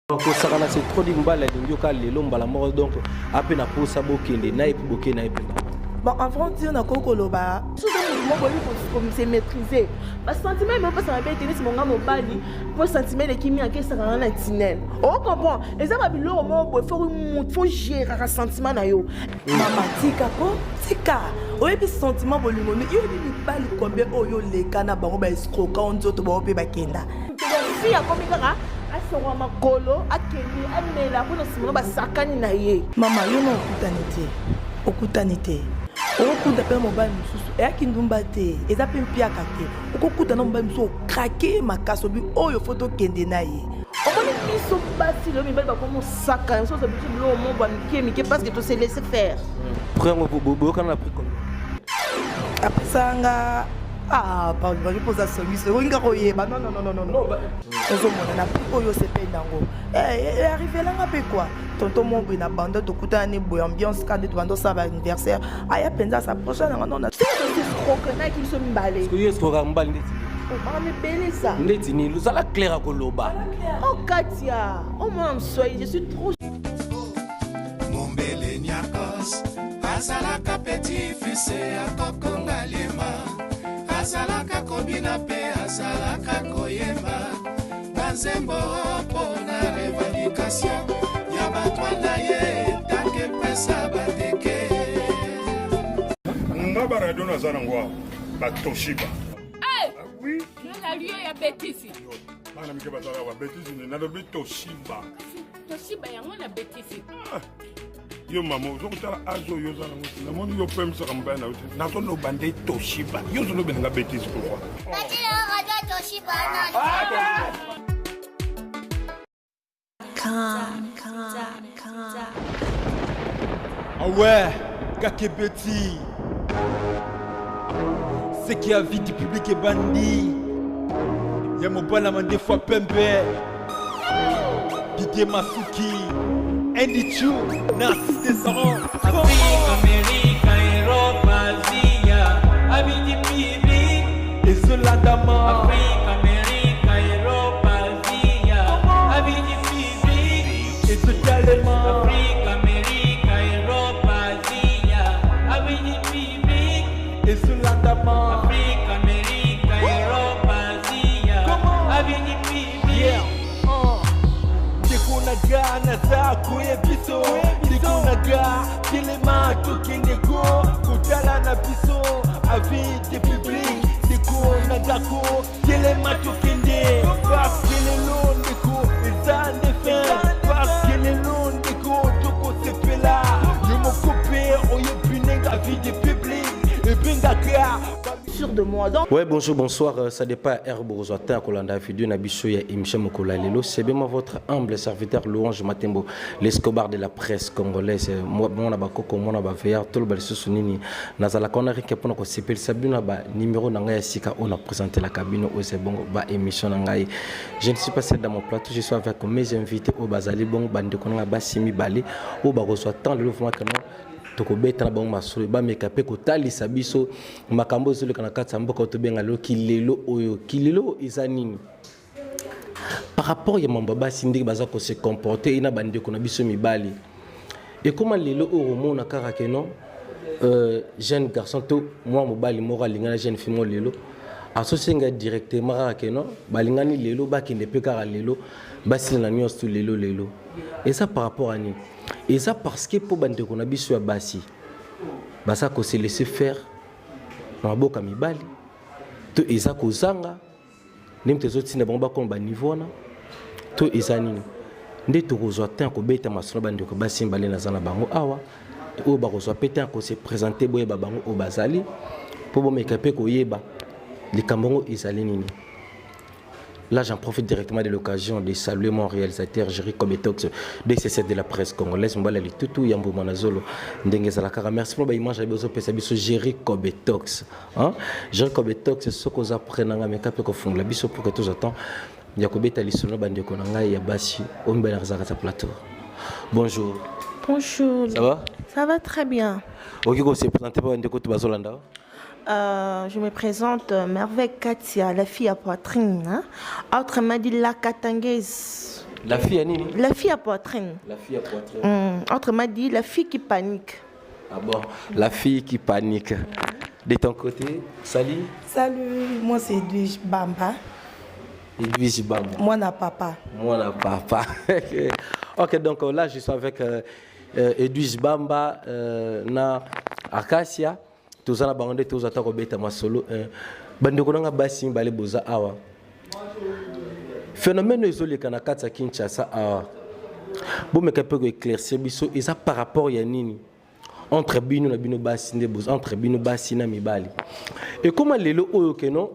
Kosakana, c'est trop dit. Mobali alingi yo kaka lelo mbala moko, donc ape na posa bokende na ye mpe bokende na ye mpe. Bon, en vrai dire, nakoki koloba soki motu moko oyebi kose maîtriser basentiment emepesa mabe ete neti monga mobali mpo sentiment eleki mingi, akesaka na tunnel. Ocomprend, eza babiloko moko boye, faut motu faut géraka sentiment na yo. Mama, tika ko tika. Oyebi sentiment bolingo, yo oyebi mibali combien oyo oleka na bango, baescroka o nzoto bango mpe bakenda. Fi akomi kaka asongwa makolo, akende amela mpona nsima no basakani na ye. Mama, yo na okutani te, okutani te, okokuta mpe mobali mosusu eyaki ndumba te, eza mpe mpiaka te. Okokuta na mobali mosusu, okrake makasi, obi oyo faut tokende na ye. Omoni, biso basi lelo, mibali bakomi osaka biso, biso biloko moko ya mike mike parce que tose laisser faire. Prix yango, boyokana na prix combien? Apesanga, ah pardon, mpoza songiso olinga koyeba. Non, non, non, non, non, ozomona na prix oyo osepeli nango, arrivelanga mpe quoi. Tonton mo boye na bando tokutana ni boye, ambiance ka nde tobanda osala baanniversaire, aya mpenza asapproche nanga non. Escroquenaki biso mibale. Yo escroka mobali ndeti? Makambo ebele eza. Ndeti nini? Ozala clair ya koloba. O Katia, omwana moswahili, je suis trop. Mombele Nyakos azalaka petit fils ya kokonga lema, azalaka kobina mpe azalaka koyemba banzembo mpo na revendication ya bato na ye tanke pesa bateke. Nga baradio naza nango awa, batoshiba. Oui. Na lieu ya betisi. Bana mike bazalaka babetisi nde nalobi Toshiba. Toshiba yango na betisi. Yo mama, ozokotala age oyo oza nango te, namoni yo pemisaka mobali na yo te. Nazoloba nde Toshiba, yo ozolobelinga betise, pourquoi? Toshiba. Calm, calm, calm. Ah ouais, Kakebeti. Ce qui a vie du public est bandit. Ya mobala mandefa pembe. Didier Masuki. Andy Chu. Narcisse Desaron. Afrique, Amérique, Europe, Asia, Avis du public, Ezolandama. Afrique, Amérique, Europe, Asia, Avis du public, Ezotalema. Afrique, Amérique, Europe, Asia, Avis du public, Ezolandama. Afrique, Amérique, Europe, Asia, Avis du public. Yeah. Ndeko na ga, naza koyebiso, ndeko na ga, telema, tokende ko kotala na biso avis de public. Ndeko na ngako, telema, tokende, parce que lelo, ndeko, eza nde fin, parce que lelo, ndeko, tokosepela. Yo moko mpe oyebi ndenge avis de public ebengaka. Sûr de moi, donc. Ouais, bonjour, bonsoir. Ça dépend R Bourgeois kolanda vidéo na biso ya émission mokolo ya lelo. C'est bien moi, votre humble serviteur Louange Matembo, l'Escobar de la presse congolaise. Moi, mona bakoko, mona ba veillard, tout le balisusu nini. Nazala kona rike pona ko sepelisa bino na ba numéro na ngai ya sika oyo na présenter la cabine oyo c'est bon ba émission na ngai. Je ne suis pas seul dans mon plateau, je suis avec mes invités oyo bazali bon bandeko na ngai basi mibale oyo bakozwa temps lelo vraiment que non tokobeta na bango masolo, bameka mpe kotalisa biso makambo ezoleka na kati ya mboka oyo tobenga lelo kilelo. Oyo kilelo eza nini par rapport ya mambo ya basi, ndenge baza kose comporter na bandeko na biso mibali? Ekóma lelo oyo omona kaka ke non, jeune garçon to mwa mobali moko alingani na jeune fille moko, lelo azosenga directement kaka ke non, balingani lelo, bakende mpe kaka lelo, basila na nyonso tu lelo lelo. Eza par rapport à nini? Eza parce que mpo bandeko na biso ya basi baza kose laisser faire na maboka mibali, to eza kozanga nde moto ezotinda bango bakoma baniveau wana, to eza nini? Nde tokozwa temps ya kobeta masolo. Bandeko basi mibale naza na bango awa oyo bakozwa mpe temps ya kose présenter, boyeba bango oyo bazali mpo bomeka mpe koyeba likambo yango ezali nini. Là, j'en profite directement de l'occasion de saluer mon réalisateur Jerry Kobetox, DCC de la presse congolaise, Mbala Litutu, Yambo Manazolo, Ndenge Zalakara. Merci pour l'image, j'ai pesa biso Jerry Kobetox. Hein? Jerry Kobetox, ce qu'on a pris dans la pe ko fungla biso pour que tous attend. Yakobeta lisolo bandeko na ngai ya basi, ombela razaka plateau. Bonjour. Bonjour. Ça va? Ça va très bien. Ok, ko se présenter pa bandeko to bazolanda. Je me présente, Merveille Katia, la fille à poitrine. Hein? Autrement dit, la Katangaise. La fille ya nini? La fille à poitrine. La fille à poitrine. Autrement dit, la fille qui panique. Ah bon, la fille qui panique. De ton côté, salut. Salut, moi c'est Edwige Bamba. Edwige Bamba. Moi na papa. Moi na papa. Ok, donc là je suis avec Edwige Bamba na Acacia. Toza na bango nde toza ta kobeta masolo. Bandeko nanga basi mibale boza awa. Phénomène ezoleka na kati ya Kinshasa awa. Bomeka mpe koéclaircir biso eza par rapport ya nini entre bino na bino basi nde boza entre bino basi na mibali. Ekoma lelo oyo keno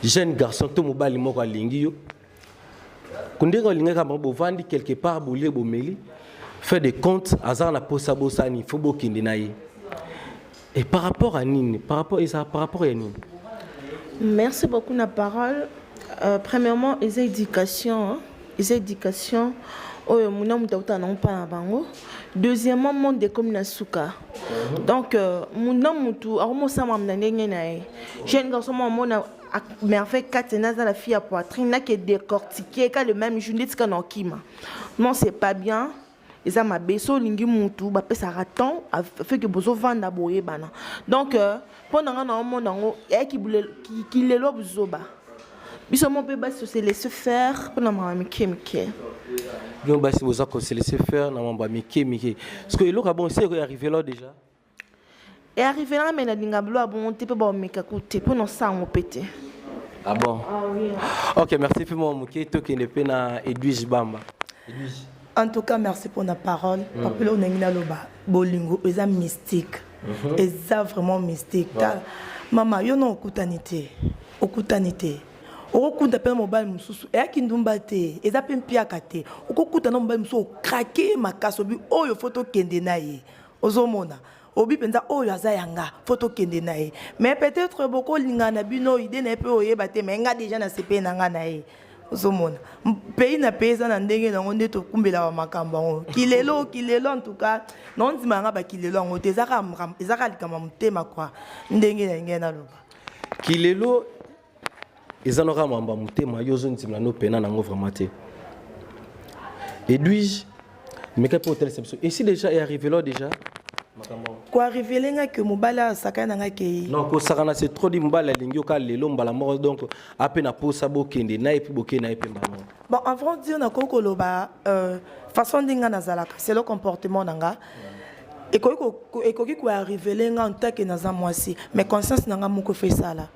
jeune garçon to mobali moko alingi yo kundenge olingaka bango bovandi quelque part bolie bomeli fait de compte aza na posa bosani faut bokende na ye. Et par rapport à nini, par rapport eza par rapport ya nini? Merci beaucoup na parole. Premièrement, eza éducation, hein? Eza éducation oyo muna mutu auta na mpa na bango. Deuxièmement, monde ekomi na suka. Donc muna mutu akomosama na ndenge na ye. Jeune garçon moko amona merveille kati naza la fille à poitrine nake décortiquer ka le même jour ndeti ka na okima. Non, c'est pas bien. Eza mabe so olingi mutu bapesaka temps afin que bozovanda boyebana. Donc mpo na nga na omona yango eyaki kilelo buzoba. Biso mo mpe basi se laisser faire mpo na makambo mike mike. Bino basi boza ko se laisser faire na mambo ya mike mike. Parce que eloko ya bon se arrivé là déjà. E arrivé là mais nalinga bilo ya bongo te mpe baomeka ku te mpo na osango mpe te. Ah bon? Ah oui. Ok, merci mpe mwa moke tokende mpe na Edwige Bamba. Edwige. En tout cas, merci pour la parole. Papa lo nangi naloba bolingo eza mystique. Eza vraiment mystique. Ta mama yo no okutani te. Okutani te. Okokuta pe na mobali mosusu eyaki ndumba te, eza pe mpiaka te. Okokuta na mobali mosusu okrake makasi obi oyo faut tokende na ye. Ozomona obi mpenza oyo aza ya nga faut tokende na ye. Mais peut-être bokolinga na bino idée na ye pe oyeba te, mais nga déjà na sepeli na nga na ye. Ozomona pays na pays eza na ndenge nango nde tokumbelaka makambo yango. Kilelo, kilelo en tout cas naondima nga ba kilelo yango te, eza kaka likambo ya motema quoi, ndenge na ngai naloba. Kilelo eza na kaka makambo ya motema, yo ozondima no pena nango vraiment te. Edwige, meka mpe otalisa biso esi déjà e arrivé là déjà ko arrivé nga ke mobali asakani na nga ke non kosakana c'est trop dit mobali alingi yo ka lelo mbala moko donc ape na posa bokende na ye mpe bokende na ye mpe mbala moko. Bon, en vrai dire nakoki koloba façon ndenge nga nazalaka c'est le comportement na nga. Ekoki ko arriver nga en tant que naza mwasi, mais conscience na nga moko fe sala.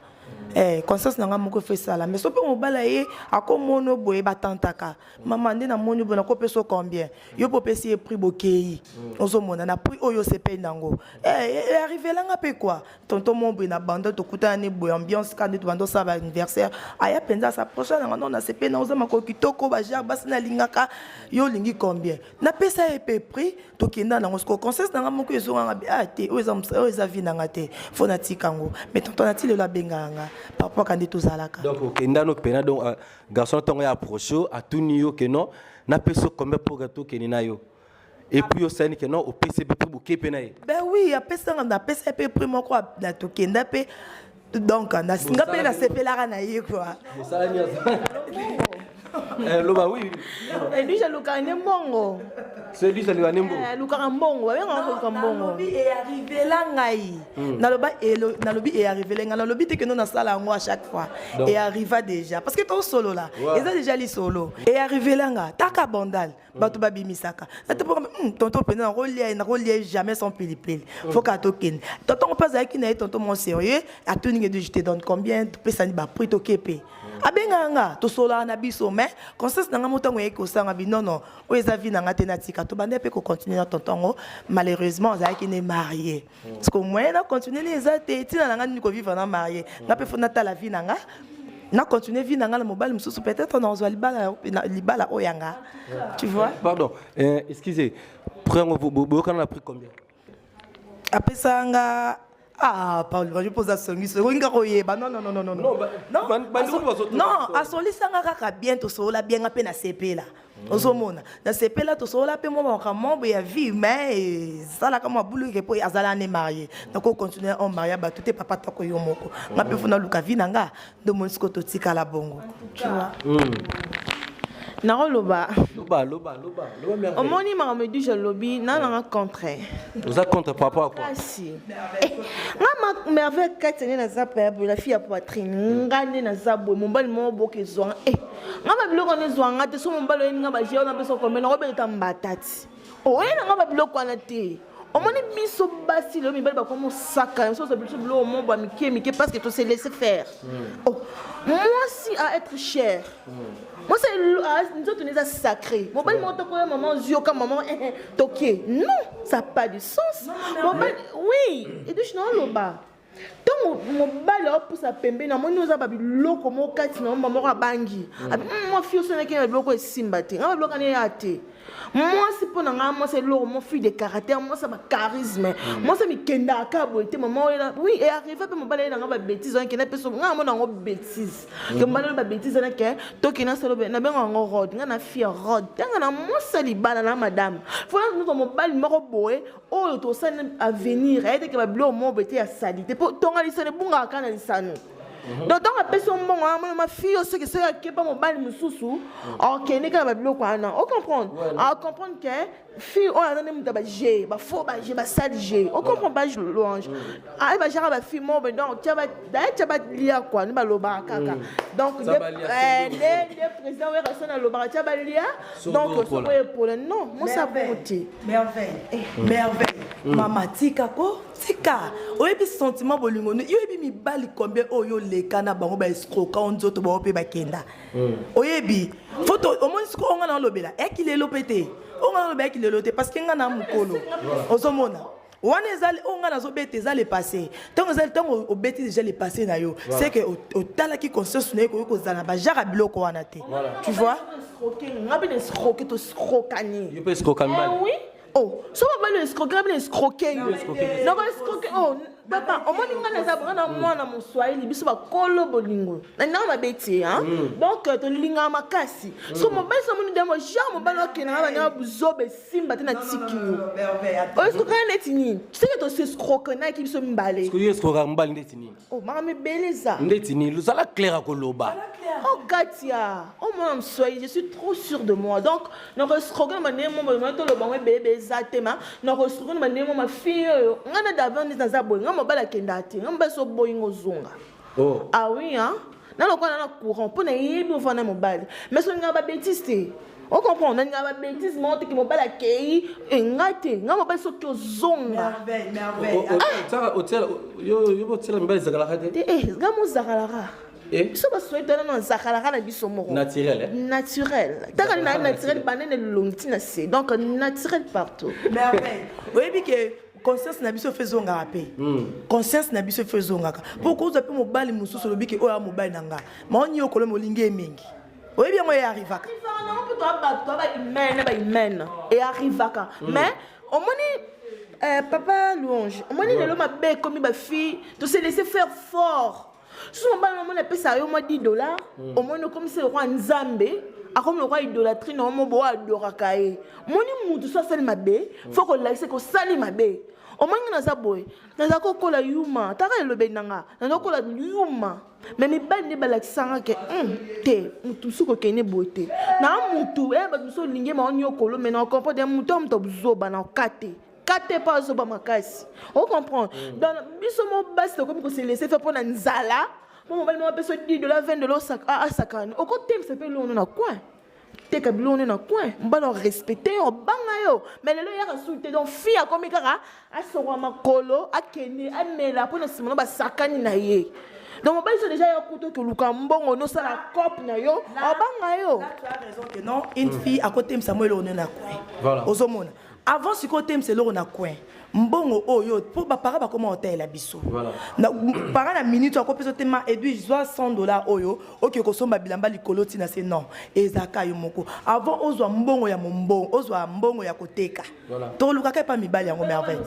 Conscience na nga moko fe sala. Mais soki mobali ye akomono boye batantaka. Mama nde namoni boye nakopesa yo combien? Yo po opesi ye prix bokei. Ozomona na prix oyo osepeli nango. Arrivé nga pe quoi? Tonton mo boye na bando tokutana ne boye ambiance ka nde tobanda osala ba anniversaire. Aya mpenza s'approche na nga non nasepeli na oza makolo kitoko ba genre basi nalingaka yo olingi combien? Napesa ye pe prix tokenda nango sikoyo conscience na nga moko ezonganga bi, ah te oyo eza mosala, oyo eza vie na nga te faut natika yango. Mais tonton nati lelo abengaka nga par rapport ka nde tozalaka. Donc okenda no pena donc garçon ntango ya approche yo atuni yo ke non napesi yo combien pour que tokende na yo. Et puis osani ke non opesi pe prix boke pe na ye. Ben oui, apesanga napesa ye pe prix moko na tokenda pe donc na singa pe nasepelaka na ye quoi. Bosala nyonso. Loba oui. Edwige alukaka nde mbongo. So Edwige alukaka nde mbongo. Alukaka mbongo, babengaka koluka mbongo. Nalobi e arrivela ngai. Naloba elo, nalobi e arrivela ngai. Nalobi te que non nasala yango à chaque fois. Donc. E arriva déjà parce que tosolola. Ouais. Eza déjà lisolo. E arrivela nga taka bandal. Bato babimisaka. Na te poko, tonton pena nakolia, nakolia jamais sans pilipili. Faut ka tokende. Tonton mpe azalaki na ye tonton mon sérieux, atuni nge de je te donne combien, topesani ba prix tokepe. Abengaka nga, tosolaka na biso, mais conscience na nga mo ntango eyaki kosanga bi non non, oyo eza vie na nga te natika. Tobandaki mpe kocontinue na tonton yango, malheureusement azalaki ne marié. Parce que moyen na continuer ne eza te, ntina na nga nini kovivre na marié. Nga mpe faut natala vie na nga. Na continuer vie na nga na mobali mosusu peut-être nazwa libala, na, libala oyo ya nga. Tu vois? Pardon, excusez. Prends boyokana na prix combien? Apesa nga Ah, Paul, je pose la songi, songi nga koyeba. Non, non, non, non, non, non. Non, ba, Non, ba, ba, aso, ba, ba, non, ba, asolisanga kaka bien, tosolola bien nga pe na sepela. Ozomona, na sepela tosolola pe mwa makambo moko ya vie, mais esalaka mwa bulu ke po azala ne marié. Nako continuer en marié bato te papa toko yo moko. Nga pe funa luka vie na nga, nde omoni sikoyo totikala bongo. Tu vois? Nakoloba. Loba, loba, loba, loba merveille. Omoni makambo Edwige alobi, na nanga contre. Oza contre par rapport à quoi? Kasi. Eh, nga ma merveille kati nde naza pa boye la fille ya poitrine. Nga nde naza boye mobali moko boke ezwa. Eh, nga ba biloko wana ezwa nga te so mobali oyebi nga ba jeu na biso combien nakobeta mbata ti. Oye na nga ba biloko wana te. Omoni biso basi lelo mibali bakomi osaka biso ozwa biso biloko moko ya mike mike parce que to se laisser faire. Oh, mwasi a être cher. Mwasi nzoto neza sacré. Mobali moko tokoya maman zioka maman eh, eh, toke. Non, ça n'a pas de sens. Mobali oui, et puis je loba. Ntango mobali aopusa pembeni amoni oza ba biloko moko kati na yo moko abangi. Abi mwa fille osalaki na biloko esimba te. Nga biloko wana eya te. Mwasi mpo na ngai mwasi eloko mo fille de caractère mwasi ya bacharisme mwasi amikendaka kaka boye te mama oyo oui e arrive mpe mobali aye na ngai babétise wana kenda mpe so ngai amona yango bétise ke mobali oyo babétise wana ke tokenda salo nabenga yango rod ngai na fille ya rod ntango na mwasi ya libala na madame fona nozwa mobali moko boye oyo tosali avenir aye teke babiloko moko boye te ya salite mpo tonga lisano ebungaka kaka na lisano. Donc ntango apesi yo mbongo wana mona mafille oyo soki soki akepa mobali mosusu akende kaka babiloko wana ocomprendre acomprendre ke fille oyo aza nde moto ya baje bafaux baje basale je ocomprendre ba louange aye bajaka bafille moko boye donc daye tia balia kua nde balobaka kaka donc nde président Werrason alobaka tia balia donc soko epola non mosa bongo te. Merveille merveille mama tika ko Tika oyebi sentiment bolingo yo oyebi mibali combien oyo oleka na bango ba escroka o nzoto bango mpe bakenda oyebi foto omoni sikoyo onga na olobela eyaki lelo mpe te onga na olobela eyaki lelo te parce que nga na mokolo ozomona wana eza oyo nga nazobeta eza le passé ntango eza ntango obeti déjà le passé na yo c'est que otalaki conscience na ye koki kozala na bajare ya biloko wana te tu vois nga mpe na escroke toscrokani yo mpe escroka mibali oui Oh, so mobali escroke nga bino escroke yo nako escroke oh papa omoni nga naza nga na mwana moswahili biso bakolo bolingo nalingaka mabe te hein donc tolingaka makasi so mobali so omoni demo genre mobali okenda nga bana buzoba esimba te na tiki yo oescroke nga neti nini seke tosescrokenaki biso mibale yo escrokaka mobali ndeti nini Oh, makambo ebele eza. Ndeti nini? Zala clair akoloba. Oh Katia, oh mwana mswahili, je suis trop sûr de moi. Donc, nako escroquer na bandenge mo boye, toloba ngo ebele ebele eza te ma, nako escroquer na bandenge mo ma fille oyo. Nga na d'avant nde naza boye, nga mobali akenda te, nga mobali so boyi ngo zonga. Oh. Ah oui hein. Na lokola na courant mpo nayebi ofanda mobali. Mais soki nga ba bêtise te. O comprend, na nga ba bêtise moko te ke mobali akei e nga te, nga mobali soki ozonga. Merveille, merveille. Otiala, yo yo otiala mibali zakalaka te. Te eh nga mo zakalaka. Eh? Biso baswahili toyana na zakalaka na biso moko. Naturel eh? Naturel. Taka na naturel banene elongi ti na se. Donc naturel partout. Merveille. Oyebi ke conscience na biso fe ezongaka mpe conscience na biso fe ezongaka mpo kozwa mpe mobali mosusu olobi ke oyo a mobali na nga maoniokola molingi ye mingi oyebi yango ye arrivaka nango mpo toa bato toa bahumaine na bahumaine e arrivaka mais omoni papa louange omoni lelo mabe ekomi bafille to se laisser faire fort soki mobali omoni apesaka yo mwa 10 dollars omoni okomisi lokwa nzambe akomi lokwa idolâtrie na yo mo boyo adoraka ye moni mutu so asali mabe fo kolakisa ke osali mabe omoni nga naza boye naza kokola yuma taka elobeli na nga naza kokola yuma mais mibali nde balakisanga ke te mutu mosusu kokende boye te na mutu bato mosusu olingi ma onyokolo mais na comprendre ya mutu ya mutu abuzoba na okate kate mpo azoba makasi ocomprendre donc biso mo basi tokomi kose laisser faire mpo na nzala mpo mobali moko apesa 10 dollars 20 dollars asakana okotemisa mpe eloko na coin teka biloko na coin mobali orespecte yo obanga yo mais lelo eyaka su te donc fille akomi kaka asokwa makolo akende amela mpo na nsima no basakani na ye donc mobali so déjà ya kuta okoluka mbongo nosala cope na yo obanga yo. Là, tu as raison que non, une fille akotemisa mo eloko na coin. Voilà. Ozomona. Avant sikoyo otemisa eloko na coin mbongo oyo mpo bapara bakoma kotalela biso Voilà. Na- para na minute akopesa otema edwige zwa 100 dollar oyo oke kosomba bilamba likolo ntina se non ezalaka yo moko avant ozwa mbongo ya mombongo ozwa mbongo ya koteka Voilà. tolukaka epa mibali yango merveille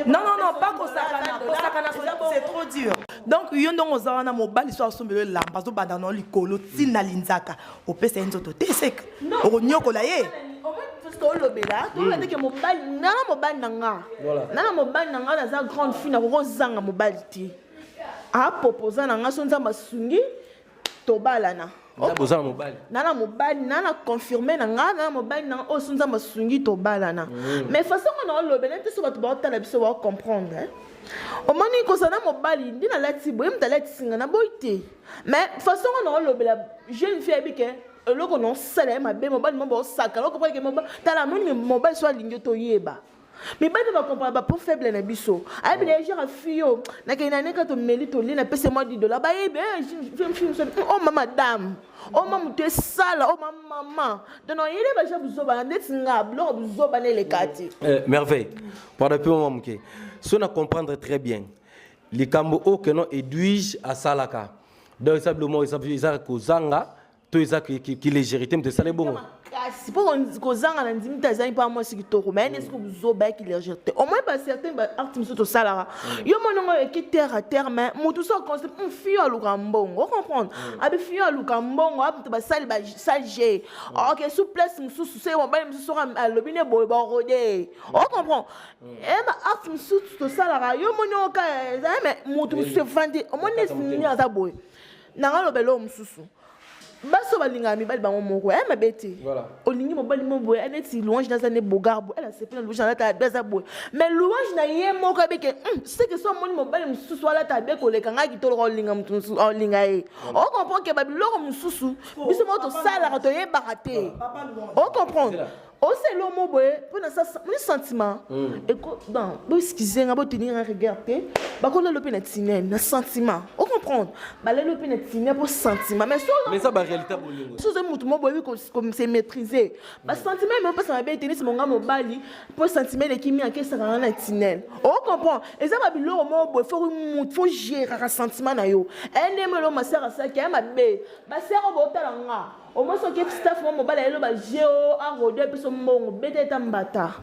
non non non pas kosakana kosakana c'est trop dur donc yo ndongo oza wana mobali so asombeli elamba azobanda na likolo ntina linzaka opesa ye nzoto te seka okonyokola ye tolobela tolobela te ke mobali nana mobali na nga nana mobali na nga naza grande fille nakoki kozanga mobali te aproposa na nga so nzambe asungi tobalana. Boza na mobali? Na na mobali, na na confirme na nga na mobali na oyo so Nzambe asungi tobalana. Mais façon ngo na olobela te, so bato baotala biso baocomprendre. Omoni, kozala na mobali nde nalati boye, moto alatisi nga na boyi te, mais façon ngo na olobela, jeune fille ayebi ke eloko na osala ye mabe. Mobali mo baosaka okomprendre ke mobali, tala, amoni mobali so alingi, toyeba mibali mpe bacomprendre bapoint faible na biso. Ayebi na ye genre fille oyo nakei na ndenge tomeli, tolie, napesi mwa 10 dollar, bayebi o ma madame, o ma moto esala, o ma mama. Donc oyeli baja buzoba na ndeti nga biloko buzoba na eleka te. Merveille, pardon mpe mwa moke, so na comprendre très bien likambo oyo keno Edwige asalaka. Donc eza bilo moko eza kozanga to eza kilégérité moto esala bongo? Kasi mpo kozanga na ndimi te, azangi mpo mwasi kitoko, mais ene soki buzoba yaki légèreté, au moins bacertain baacte mosusu tosalaka, yo monongo eki terre à terre. Mais motu so aconse fille aluka mbongo, ocomprendre, abi fille aluka mbongo, amoto basali basage, ok, sous place mosusu se mobali mosusu soki alobi ne boye barode, ocomprend e baacte mosusu tosalaka, yo moni oka ezali. Mais motu mosusu evandi, omoni nini aza boye, nanga aloba eloko mosusu. Basi oyo balingaka mibali bango moko ya mabe te. Olingi mobali mo boye, neti Louange naza ne bogar boye, ala sepe na Louange alata abe aza boye, mais Louange na ye moko abeke seke so omoni mobali mosusu alata abe koleka ngai kitoloko, olinga motu mosusu, olinga ye. Ocomprendre ke babiloko mosusu biso moko tosalaka, toyebaka te. Ocomprendre oselo mo boye mpona moni sentiment eko bon, boexcuse nga, botenir nga rigueur te. Bakolelo mpe na tinene na sentiment, ocomprendre, balelo mpe na tinene mpo sentiment, mais mais eza baréalité ya bolingo. So oza motu mo boyebi se maîtriser, basentiment eme opesa mabe te. Neti monga mobali mpo sentiment eleki mingi, akesaka nga na tinene. Ocomprendre, eza babiloko moko boye, faut mutu faut géraka sentiment na yo. Ndenge elo masere asalaki ya mabe, basere oyo bootala nga, omoi soki staff mo mobali ayelo bageo arode apeso mbongo, beta eta mbata.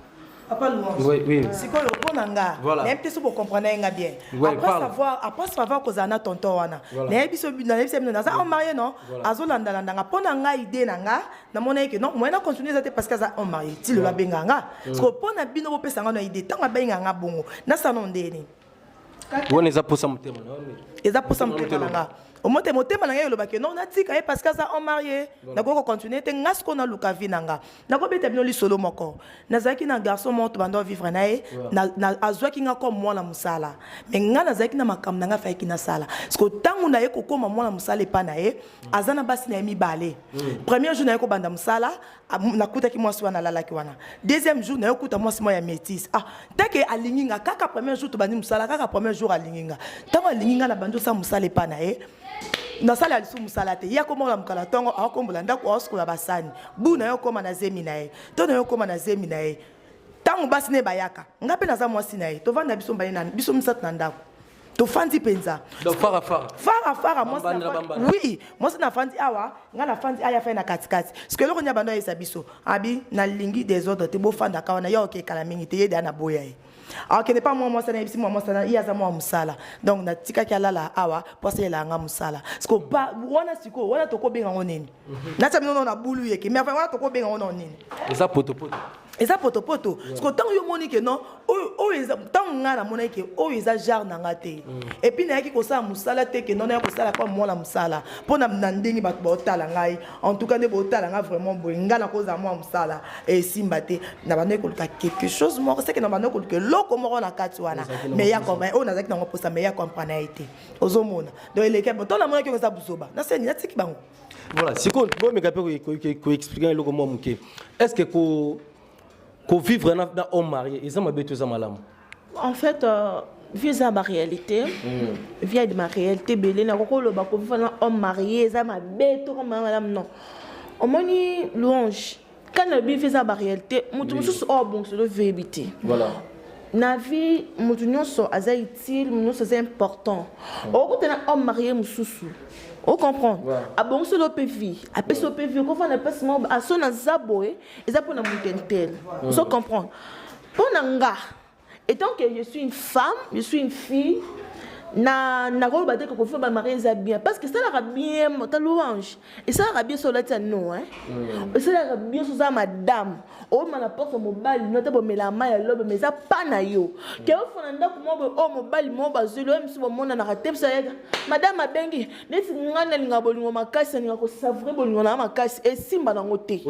Papa Louange. Oui. Sikoyo mpo na nga, nayebi te so bocomprendre ye nga bien. Après savoir, après savoir kozala na tonton wana, nayebi so, nayebi bino naza homme marié, non? Azolandalanda nga. Mpo na nga, idée na nga, namona ye ke non, moyen na continue eza te parce que aza homme marié. Ti lelo abenga nga. Parce que mpo na bino, bopesa nga na idée, ntango abenga nga bongo, nasala no ndeni? Wana eza posa motema na yo. Eza posa motema na nga. Omote motema na ngai elobaki non, natika ye parce que aza homme marié, nakoki kocontinue te. Nga sikoyo naluka vie na nga. Nakobeta bino lisolo moko. Nazalaki na garçon moko, tobanda vivre na ye, azwaki nga comme mwana mosala, mais nga nazalaki na makambo na nga afayaki nasala. Parce que ntango na ye kokóma mwana mosala epa na ye, aza na basi na ye mibale. Premier jour na ye kobanda mosala, nakutaki mwasi wana alalaki wana. Deuxième jour, naye okuta mwasi moko ya métise. Ah, take alingi nga kaka premier jour tobandi mosala, kaka premier jour alingi nga. Ntango alingi nga, na bandi osala mosala epa na ye, nasala lisusu mosala te. Ye akomona mokala ntongo, aokombola ndako, aosukola basani bu na ye, okóma na zemi na ye to na ye, okóma na zemi na ye. Ntango basi ne bayaka, nga mpe naza mwasi na ye, tovanda biso mbale na biso misato na ndako, tofandi mpenza. Donc fara fara. Fara fara, mwasi oui, mwasi nafandi awa, nga nafandi aya fai na katikati. Soki eloko nini abando ayesa biso, abi nalingi désordre te, bofandaka wana. Ya oke ekala mingi te, ye deya naboya ye, akende pa mwa mwasi. Nayebisi mwa mwasi ye aza mwa mosala, donc natikaki alala awa po asalelaka nga mosala. Siko wana, sikoyo wana tokobenga ngo nini? Natia bino na bulu yeke, mais wana tokobenga ngo nao nini? Eza potopoto. Eza potopoto. Parce que ntango yo omoni ke non, oyo eza, ntango ngai namonaki ke oyo eza genre na nga te, et puis nayaki kosala mosala te ke non, naya kosala kwa mwana mosala mpo na ndenge bato baotala ngai. En tout cas nde baotala ngai vraiment boye, ngai nakozala mwana mosala, esimba te. Na bandaki koluka quelque chose moko, seke na bandaki koluka eloko moko na kati wana, mais ya oyo nazalaki nango mposa, mais ya comprendre ye te. Ozomona, donc eleki bo ntango namonaki oyo eza buzoba, naseni natiki bango. Voilà, sikoyo bomeka mpe koexplike eloko mwa moke. Est ce que kovivre na homme marié eza mabe to eza malamu? En fait, vie eza baréalité, vie ya ma réalité ebele. Nakoki koloba kovivre na homme marié eza mabe to koma malamu, non. Omoni Louange, kana lobi vie eza baréalité, moto mosusu oyo abongiselo veyebi te. Na vie, moto nyonso aza utile, moto nyonso aza important. Okokutana na homme marié mosusu, ocomprendre, abongiseli yo mpe vie, apesi yo mpe vie, okofanda mpasi moko aso naza boye, eza mpona moto intel. Ozo comprendre, mpo na nga, étant que je suis une femme, je suis une fille, na nakoloba te kokofi bamari eza bien, parce que esalaka bien ta Louange, esalaka bien so olati ya no, esalaka bien so oza madame. Obima na porte mobali no ata bomela mai ya lobe mais eza pa na yo. Ke ofanda ndako moko boye oyo mobali moko bazweli oyo mosusu bomonanaka te biso ayaka madame abengi neti ngai nalinga bolingo makasi nalinga kosavoure bolingo na makasi esimba nango te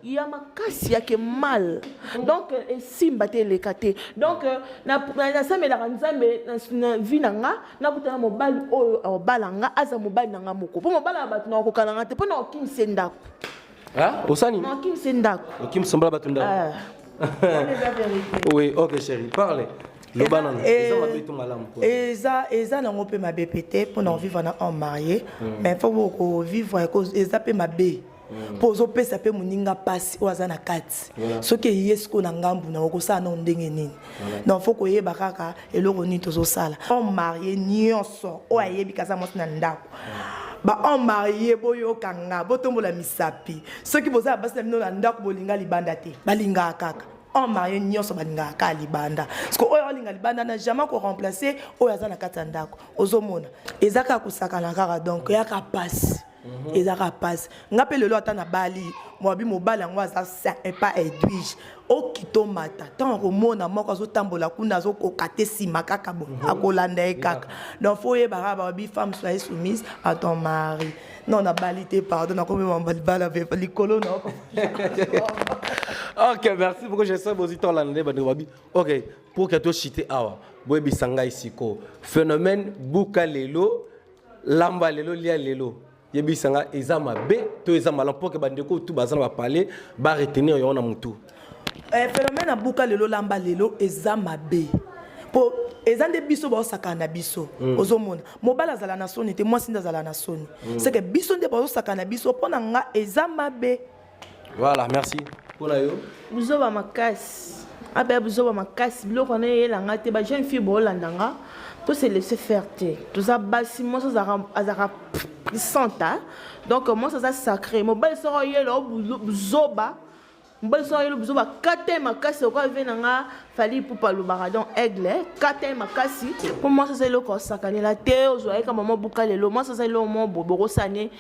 ya makasi yake mal donc esimba te eleka te donc nasamelaka nzambe na vie na nga nakutana mobali oyo akobala nga aza mobali na nga moko mpo mobali ya bato nakokana nga te mpo nakokimisa ndako Ah, osani? Nakokimisa ndako. Okimisa mbala bato ndako. Ah. Oui, ok chérie, parle. Loba nanu. Eza mabe to malamu po. Eza eza nango pe mabe pe te pona vivre na homme marié, mm. mais faut ko vivre eza pe mabe. mpo mm. ozopesa mpe moninga mpasi oyo aza na kati soki eye sikoyo na ngambu na okosala nao ndenge nini donc fo koyeba kaka eloko nini tozosala homme marie nyonso oyo ayebi kaza mwasi na ndako ba homme marie boyoka nga botombola misapi soki boza na basi na bino na ndako bolinga libanda te balingaka kaka homme marie nyonso balingaka kaka libanda parceke oyo alinga libanda na jamais koremplace oyo aza na kati ya ndako ozomona eza kaka kosakana kaka donc yaka pasi Mhm. eza kaka mpasi nga mpe lelo ata nabali mwabi mobali yango aza saint epa edwige okita omata ntango akomona moko azotambola kuna azokoka te nsima kaka bo mhm. akolanda ye kaka donc fo oyeba kaka babi femme soye soumise à ton mari non nabali te pardon nakomi mamba libala likolo na ok merci beaucoup j'espère bozwi tolanda nde bandeko babi ok pour que tochite awa boyebisa ngai sikoyo phénomène buka lelo lamba lelo lia lelo yebisa nga eza mabe to eza malamu mpo ke bandeko tu baza na bapale ba retenir yango na mutu eh, phénomène abuka lelo lamba lelo eza mabe mpo eza nde biso baosakana na biso mm. ozomona mobali azala na soni te mwasi nde azala na soni mm. seke biso nde bazosakana na biso mpo na nga eza mabe Voilà, merci. Pona yo. Buzoba makasi. Abe buzoba makasi biloko wana eyela nga te ba jeune fille bolanda nga to se laisser faire te. Toza basi mwasi azalaka azalaka puissante hein? Donc mwasi aza sacré. Mobali soko oyela buzoba mobali soko oyela buzoba kata ye makasi lokola vie na nga Fally Ipupa alobaka donc aigle kata ye makasi mpo mwasi aza eloko osakanela te ozwa ye kama mwa buka lelo mwasi aza eloko mwa boye bokosane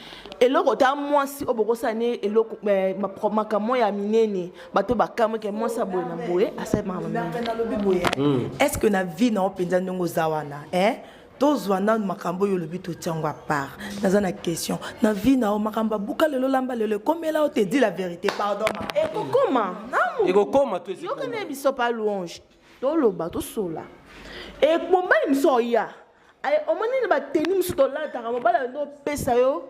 eloko ta mwasi oyo bokosala ne eloko eh, makambo ya minene bato bakamwe ke mwasi ya boye na boye asali makambo minene nalobi boye hmm. est ce que na vie na yo mpenza ndenge oza wana eh? tozwa nanu makambo oyo olobi totia yango apart naza na question na vie na yo makambo abuka lelo lamba lelo ekomela yo te di la vérité pardon ekokoma ekokoma to yoka na biso pa louange toloba tosola e mobali mosusu oya omoni na bateni mosusu tolataka mobali ayo nde opesa yo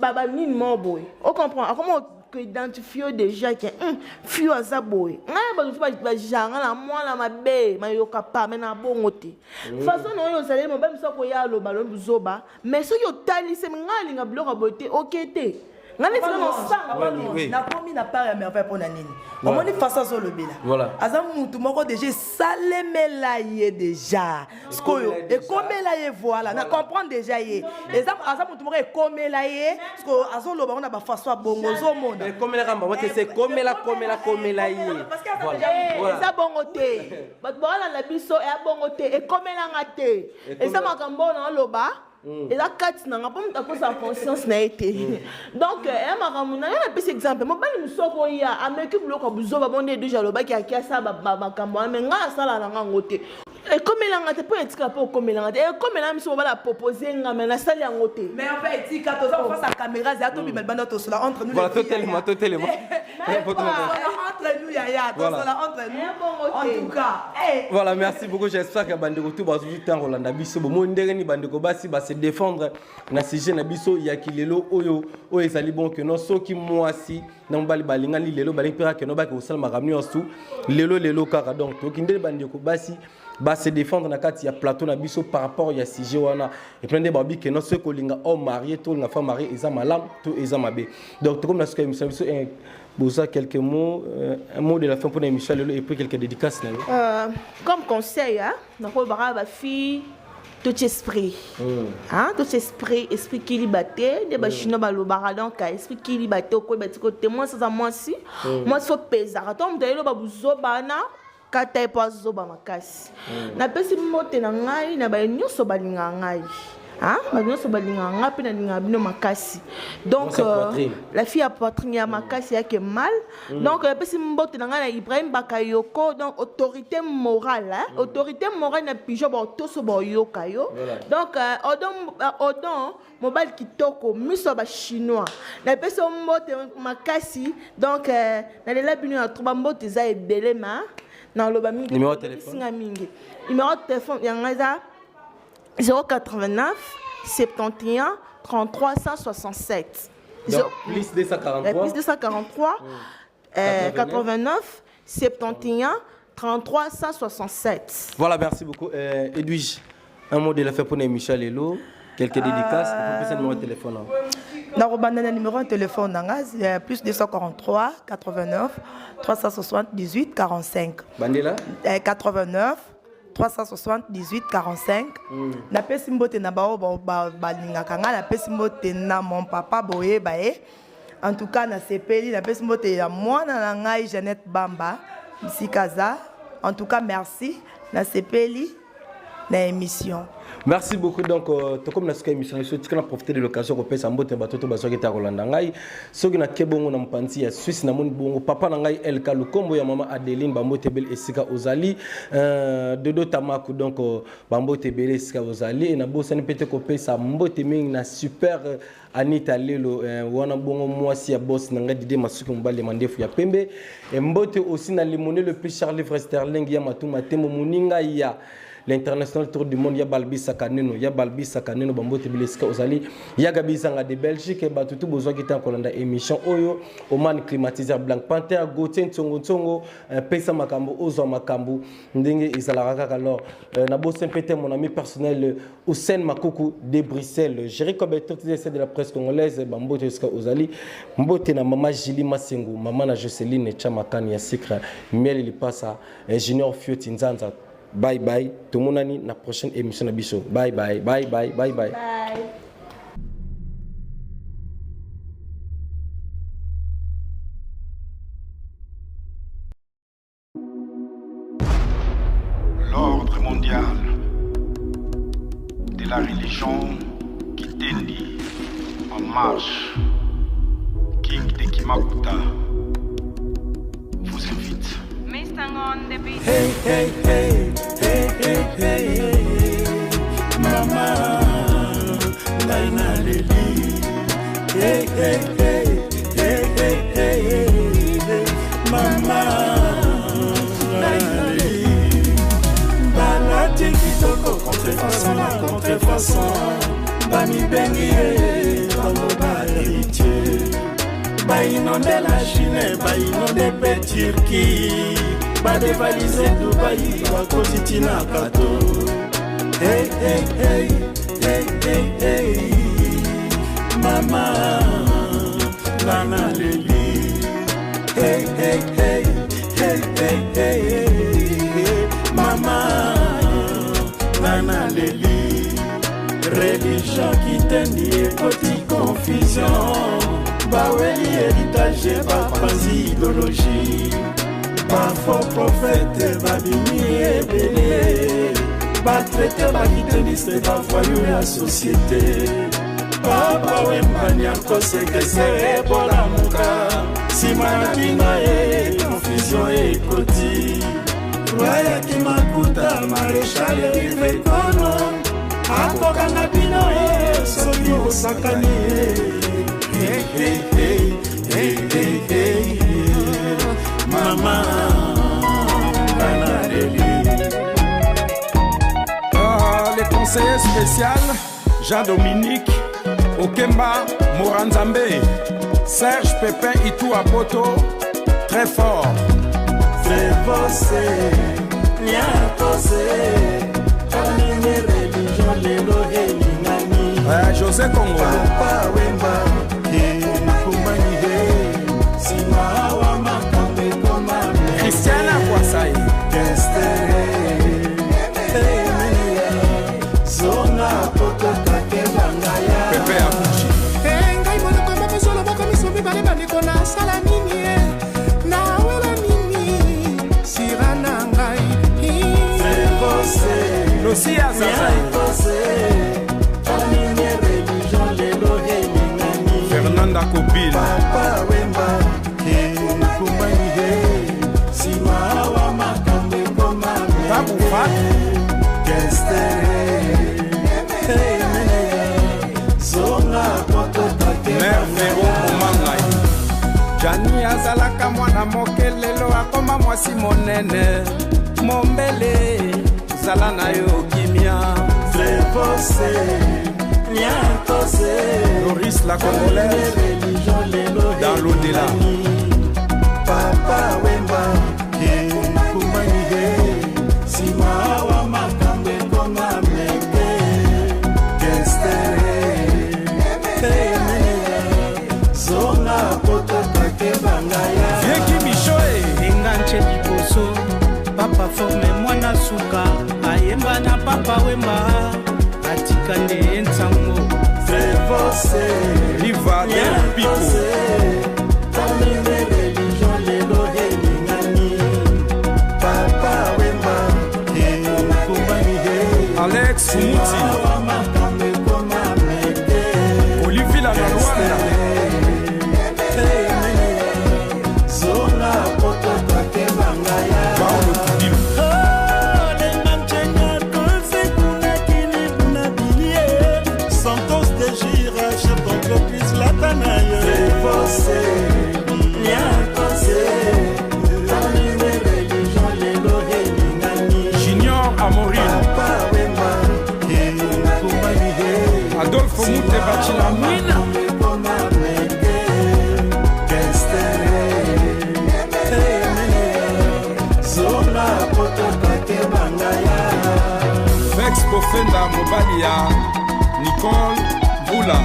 banini moko boye ocomprend akoma koidentifie yo déjà ke hmm, fio aza boye ngai bato mosusu bajanga na mwana mabe mayoka pa me na bongo te hmm. façon na oyo ozaleli mobali mosusu akoya aloba lobi buzoba mais soki otalisi ngai alinga biloko ya boye te oke te nga neti na mosanga nakomi na part ya merveille mpo na nini omoni façon azolobela aza mutu moko deja esalemela ye deja sikoyo ekomela ye voilà na comprendre deja ye eza aza mutu moko ekomela ye sikoyo azoloba ngo na bafaçon ya bongo ozomona ekomelaka bango te se ekomela komela komela ye eza bongo te bato baolanda biso eya bongo te ekomelanga te eza makambo oyo naoloba Mm. eza kati na nga mpo moto akozala conscience na ye te mm. donc eya eh, makambo na ye napesi exemple mobali mosusu akoya ameki biloko ya buzoba bonde eduge alobaki aki asala makambo wana me ngai asala na nga yango te ekomela nga te mpo etika mpo okomela nga te ekomela miso mobali apropose nga me nasali yango te mais enfin etika toza face à caméra zela tobima libanda tosola entre nous voilà totelema totelema entre nous yaya tosola entre nous en tout cas eh. voilà merci beaucoup j'espère que bandeko tout bazwi ntango kolanda biso bomoni ndenge nini bandeko basi base défendre na sujet na biso ya kilelo oyo oyo ezali bon que non soki mwasi na mobali balingani lelo balingi mpe kaka que non bake kosala makambo nyonso lelo lelo kaka donc toyoki ndenge bandeko basi ba se défendre na kati ya plateau na biso par rapport ya sujet wana et puis nde babi que non soki kolinga homme marié to olinga femme mariée eza malamu to eza mabe donc tokomi na suka émission na biso eh, boza quelques mots euh, un mot de la fin mpona émission lelo et puis quelques dédicaces na yo euh, comme conseil hein, nakolobaka bafille totia esprit mm. hein, totia esprit esprit kiliba te nde bachinois mm. balobaka donc esprit kiliba te okoyeba tiko te mwasi aza mwasi mm. mwasi opezaka to moto ayeloba buzoba wana kata ye mpo azoba makasi mm. napesi mbote na ngai na baye nyonso balingaka ngai Hein? Bato nyonso balingaka nga mpe nalingaka bino makasi. Donc la fille ya poitrine ya makasi yake mal. Donc napesi mbote na ngai na Ibrahim Bakayoko, donc autorité morale, hein? Autorité morale na pigeon baotoso baoyoka yo. Donc odon, odon mobali kitoko, miso ya bachinois, napesi yo mbote makasi. Donc nalela bino ya trop, bambote eza ebele, ma naloba mingi. Numéro ya téléphone? Singa mingi. Numéro de téléphone ya ngai eza 089 71 33 167. Donc, plus 243. Plus 243 89 71 33 167. Voilà, merci beaucoup. Edwige, un mot de la fin pour Michel Lelo, quelques dédicaces, il faut passer le numéro de téléphone, hein. Nakobanda na numéro ya téléphone na nga, plus 243 89 378 45. Bandela. 89 378 45. Napesi mbote na bao balingaka ngai, napesi mbote na mon papa boyeba ye. En tout cas nasepeli, napesi mbote ya mwana na ngai Jeannette Bamba bisika aza. En tout cas merci, nasepeli na émission. Merci beaucoup. Donc, tokomi na suka émission na biso. Tika na profiter de l'occasion kopesa mbote na bato to bazwaki ta kolanda ngai. Soki nake bongo na mopanzi ya Suisse, namoni bongo papa na ngai Elka Lukombo ya mama Adeline, bambote ebele esika ozali. Dodo Tamaku, donc bambote ebele esika ozali. E nabosani mpe te kopesa mbote mingi na super Anita Lelo, wana bongo mwasi ya boss na ngai Didier Masuki, mobali ya mandefu ya pembe. E mbote aussi na Limone le plus Charlie Vresterling ya Matuma Tembo, moninga ya l'international tour du monde ya Balbisa Kaneno, ya Balbisa Kaneno, bambote ebele esika ozali. Ya Gabi Zanga de Belgique, bato tu bozwaki ntango kolanda émission oyo. Oman climatiseur Blank Panther, Gauthier Ntsongo Ntsongo, pesa makambo ozwa makambo ndenge ezalaka kaka. Alors nabosi mpe te mon ami personnel Hussein Makuku de Bruxelles, Jericho Beto de la presse congolaise, bambote esika ozali. Mbote na mama Julie Masengu, mama na Joseline Chamakani ya Sucre Miel Lipasa, Junior Fioti Nzanza. Bye bye, tomonani na prochaine émission na biso. Bye bye, bye bye, bye bye. Bye. L'ordre mondial de la religion Kitendi en marche, King de Kimakuta vous invite. Hey, hey, hey, hey, hey, hey, hey. Mama, ngai naleli. Hey, hey, hey, hey, hey, hey, hey. Mama, ngai naleli. Balati kitoko, contrefaçon na contrefaçon, bamibengi ye bango bahéritier. Bainonde la Chine, bainonde mpe Turquie, badévaliser Dubai, bakoti ntina kato. Hey, hey, hey, hey, hey, hey. Mama, nga naleli. Hey, hey, hey, hey, hey, hey, hey. Mama, nga naleli. Religion kitendi ekoti confusion, baweli héritage, bapanzi idéologie, bafaux prophète babimi ebele, batraîtres, bakitendiste, bavoyous ya société. Papa Wembani akosekese ebolamuka nsima na bino ye confusion ekoti. Roi Makuta maréchal Rivekono akokanga bino ye soki osakani ye. Hey, hey, hey, hey, hey, hey. Mama, banaleli. Ah, le conseiller spécial Jean-Dominique Okemba Moranzambe, Serge Pépin Itou Apoto, très fort. Trevose niakose kaninge religion lelo elingani. José Congo. Papa Wemba ekumani he nsima awa makambo ekoma. Christiana Kwasai. Kestere Emilia zonga potokakebanga ya Pepe Akuchi. Ngai monoko moko solo moko miso mibale, bandeko nasala nini e nawela nini sira na ngai. Lucia Zazai. la copine. Papa Wemba ekumani he nsima awa makambo ekoma Tabu Fat. Kestere zonga potota te Mère Vero Omangai. Jani azalaka mwana moke lelo akoma mwasi monene mombele zala na yo kimia Trevose Niantose Loris la Congolaise religion lelo dans l'au-delà. Papa Wemba ekumani he nsima awa makambo ekoma meke Kestere zonga potota te bangaya Vieki Michoe. Enga nce liboso papa forme mwana suka ayemba na papa Wemba atika nde ye nsango. Trevose Riva Del Pico. Taminde religion lelo elingani Papa Wemba ekumbani he Alex Muti. Awa makambo ekoma meke Olivia na Rwanda. Zonga potota te bangaya Paolo Tudilu. Santos de Gira, chef d'entreprise Latanaye. Trevose Niantose Taminde religion lelo elingani Junior Amorine. Papa Wemba ekumbani he Adolphe Muteba Chilamwina. Vex Bofenda mobali ya Nicole Bula.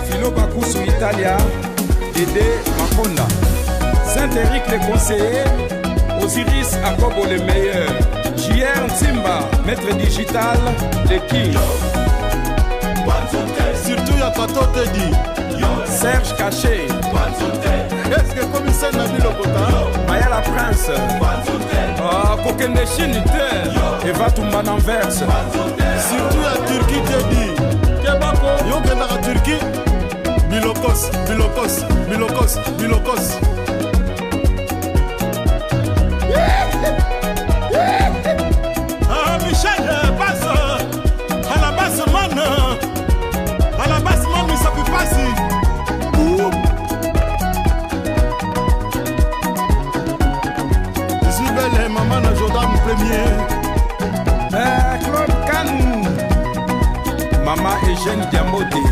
Philo Bakusu Italia. Dede Makonda. Saint-Éric le conseiller. Osiris Akobo le meilleur. JR Ntimba, maître digital, le king. Surtout ya Kato Tedi. Serge Caché. Est-ce que commissaire Nabi Lokota? Mayala Prince. Ah, kokende Chine te. Eva Tumba na Anvers. Surtout ya Turquie Tedi. Kebako. Yo okendaka Turquie? Bilokos, Bilokos, Bilokos, Bilokos. Ah, Michel, passe à la basse man. À la basse man, mais ça peut passer. Ouh. Je suis belle, maman na Jordan premier. Claude Kanou. Mama Eugène Diambote.